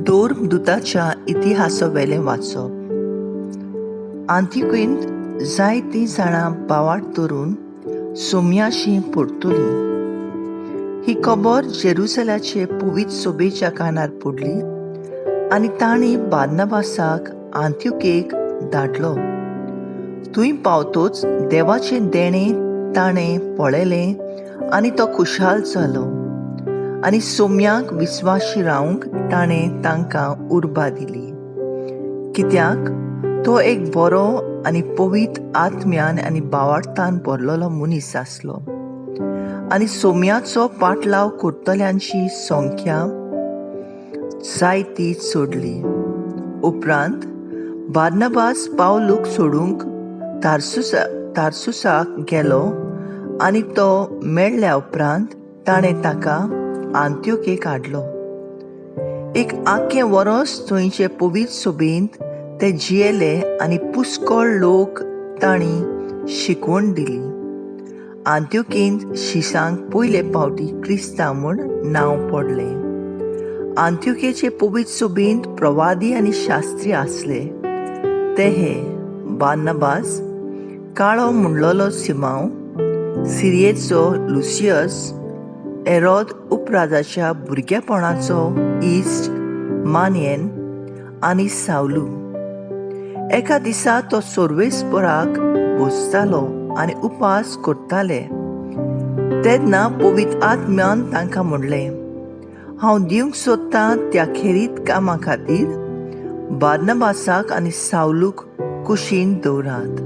धर्मदुताच्या इतिहासावेलें वाचप. आंतिकुयेंत जायतीं जाणां बावाट धरून सोम्याशी परतलीं. ही खबर जेरुसलाचे पवित्र सभेच्या कानार पडली आनी तांणी बार्नबासाक आंतिकुयेक धाडलो. थंय पावतोच देवाचें देणें ताणें पळयलें आनी तो खुशाल जालो आनी सोम्याक विस्वाशी रावंक ताणें तांकां उर्बा दिली, कित्याक तो एक बरो आनी पवित्र आत्म्यान आनी बावार्थान भरलेलो मनीस आसलो आनी सोम्याचो पाटलाव करतल्यांची संख्या जायती चडली. उपरांत बार्नबास पावलूक सोडूंक तार्सुसाक गेलो आनी तो मेळ्ळ्या उपरांत ताणें ताका आंतिओकेक हाडलो. एक आख्खें वरोस थंयचे पवित्र सभेंत ते जियेले आनी पुष्कळ लोक तांणी शिकवण दिली. आंतिओकेंत शिसांक पयले फावटी क्रिस्तांव म्हूण नांव पडलें. आंतिओकेचे पवित्र सभेंत प्रवादी आनी शास्त्री आसले, ते हे बार्नबास, काळो म्हणलेलो सिमांव, सिरियेचो लुसियस, एरोद उपराजाच्या भुरगेपणाचो इश्ट मानयेन आनी सावलू. एका दिसा तो सर्वेस्पराक बसतालो आनी उपास करताले तेन्ना पवित्र आत्म्यान तांकां म्हणलें, हांव दिवंक सोदतां त्या खेरीत कामा खातीर बार्नबासाक आनी सावलूक कुशीन दवरात.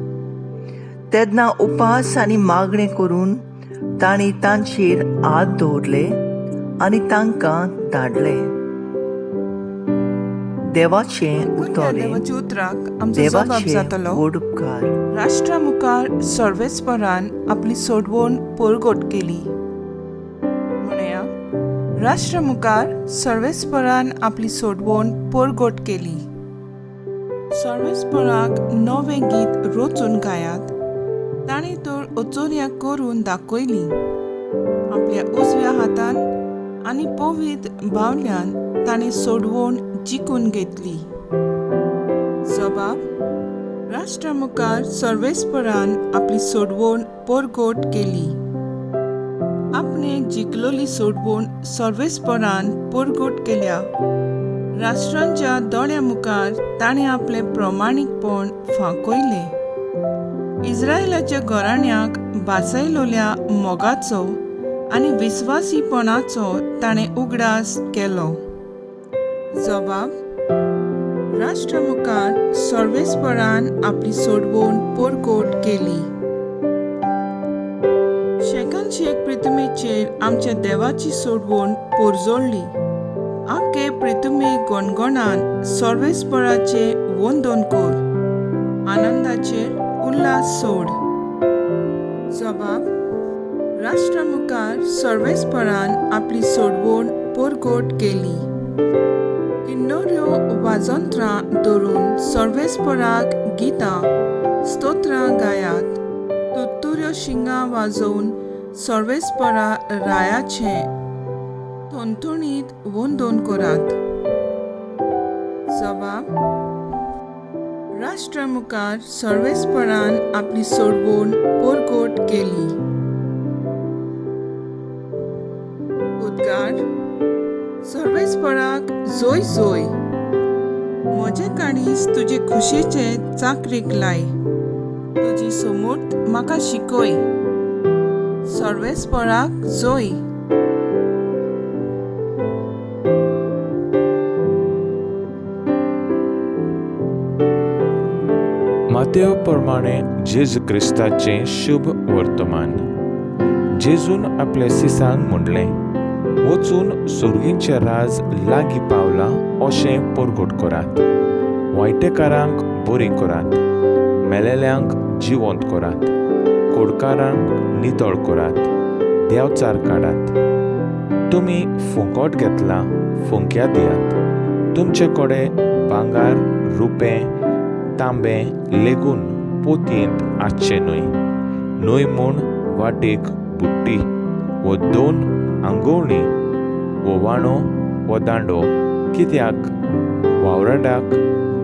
तेन्ना उपास आनी मागणें करून तांणी तांचेर हात दवरले आनी तांकां धाडले. देवाचें उतर, देवाचे व्हड उपकार. राष्ट्रा मुखार सर्वेस्परान आपली सोडवण परगट केली. म्हणया, राष्ट्रा मुखार सर्वेस्परान आपली सोडवण परगट केली. सर्वेस्पराक नवें गीत रचून गायात, ताणें तर अचोर्या करून दाखयली. आपल्या उजव्या हातान आनी पवित्र बावल्यान ताणें सोडवण जिखून घेतली. जबाब, राष्ट्रा मुखार सर्वेस्परान आपली सोडवण परगट केली. आपणे जिखलोली सोडवण सर्वेस्परान परगट केल्या. राष्ट्रांच्या दोळ्या मुखार ताणें आपलें प्रमाणीकपण फांकयलें. इस्रायलाच्या घराण्याक भासयलोल्या मोगाचो आनी विस्वासीपणाचो ताणें उगडास केलो. जबाब, राष्ट्रा मुखार सर्वेस्परान आपली सोडवण परगट केली. शेकान शेक पृथ्वीचेर आमच्या देवाची सोडवण पोरजोडली. आख्खे पृथ्वी गणगणान सर्वेस्पराचें वंदन कर, आनंदाचेर उल्हास सोड. जबाब, राष्ट्रा मुखार सर्वेस्परान आपली सोडवण परगट केली. किन्नऱ्यो वाजंत्रां धरून सर्वेस्पराक गितां स्तोत्रां गायात. तुत्तुऱ्यो शिंगां वाजोवन सर्वेस्परा रायाचें थोणथोणीत वंदन करात. जबाब, राष्ट्रा मुखार सर्वेस्परान आपली सोडवण परगट केली. उद्गार, सर्वेस्पराक जोय जोय. म्हजें काळीज तुजे खुशेचे चाकरीक लाय, तुजी समूर्त म्हाका शिकय. सर्वेस्पराक जोय. मातेव प्रमाणे जेजू क्रिस्ताचें शुभ वर्तमान. जेजून आपल्या सिसांक म्हणलें, वचून सुर्गींचें राज लागीं पावलां अशें परगट करात. वायटेकारांक बरीं करात, मेलेल्यांक जिवंत करात, कोडकारांक नितळ करात, देंवचार काडात. तुमी फुंकट घेतलां, फुंक्या दियात. तुमचे कडेन भांगर, रुपें, तांबें लेगून पोतयेंत आसचें न्हय. न्हय म्हूण वाटेक बुट्टी वो दोन आंगोवणी वो वाणो वो दांडो, कित्याक वावराड्याक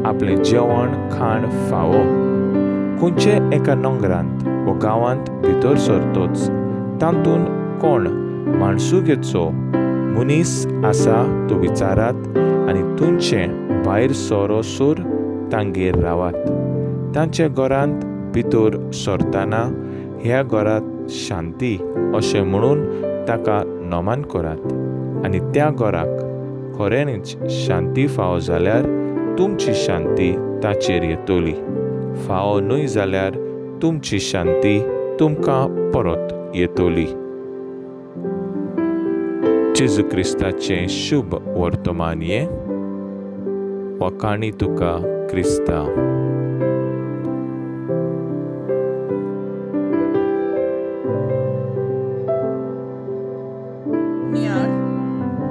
आपलें जेवण खाण फावो. खंयचे एका नोंगरांत वो गांवांत भितर सरतोच तातूंत कोण माणसुगेचो मनीस आसा तो विचारात आनी तुमचें भायर सोरोसोर तांगेर रावात. तांच्या घरांत भितर सरतना ह्या घरांत शांती अशें म्हणून ताका नमन करात आनी त्या घराक खऱ्यांनीच शांती फावो जाल्यार तुमची शांती ताचेर येतली, फावो न्हय जाल्यार तुमची शांती तुमकां परत येतली. जेजू क्रिस्ताचें शुभ वर्तमान हें. वाखाणी तुका क्रिस्ता. नियाळ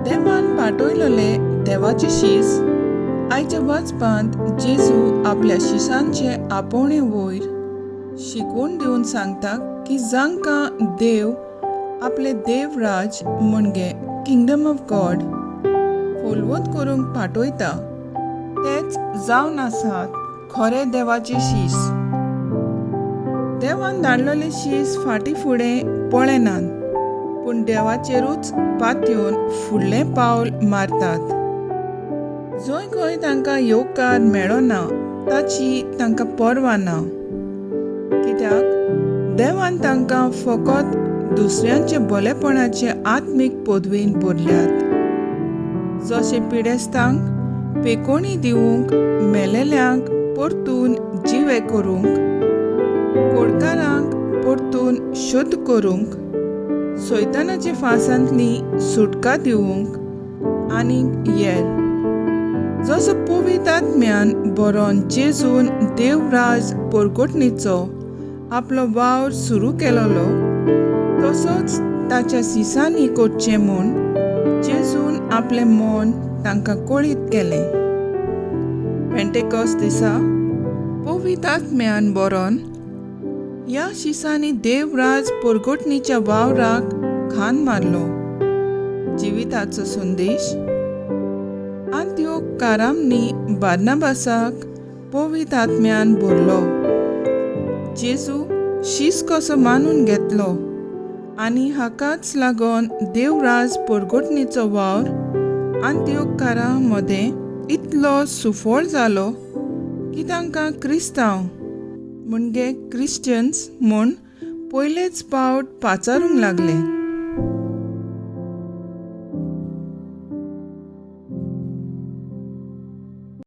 देवान पाठयलेले देवाचे शीस. आयच्या वाचपांत जेजू आपल्या शिसांचे आपोवणे वयर शिकवण दिवन सांगता की जांकां देव आपले देवराज म्हणजे किंगडम ऑफ गॉड फलवंत करूंक पाठयता तेच जावन आसात खरे देवाचे शीस. देवान धाडलेले शीस फाटीं फुडें पळयनात पूण देवाचेरूच पातयेवन फुडलें पावल मारतात. जंय खंय तांकां येवकार मेळना ताची तांकां पर्वा ना, कित्याक देवान तांकां फकत दुसऱ्यांचे बलेपणाचे आत्मीक पदवेन भरल्यात. जशें पिडेस्तांक पेकोणी दिवंक, मेलेल्यांक परतून जिवे करूंक, कोडकारांक परतून शुद्ध करूंक, सैतानाच्या फांसांतली सुटका दिवंक आनीक येर. जसो पवित्र आत्म्यान बरोवन जेजून देवराज परगटणीचो आपलो वावर सुरू केलोलो तसोच ताच्या सिसांनी करचें म्हूण जेजून आपलें मन तांकां कळीत केलें. पेंटेकॉस दिसा पवित्र आत्म्यान बरोवन ह्या शिसांनी देवराज परगटणीच्या वावराक खान मारलो. जिविताचो संदेश. आंत्योकारांनी बार्नाबासाक पवित्र आत्म्यान भरलो. जेजू शीस कसो मानून घेतलो आनी हाकाच लागून देवराज परगटणीचो वावर आंत्योकारां मदें इतलो सुफळ जालो की तांकां क्रिस्तांव म्हणजे क्रिश्चन्स म्हूण पयलेच पावट पाचारूंक लागले.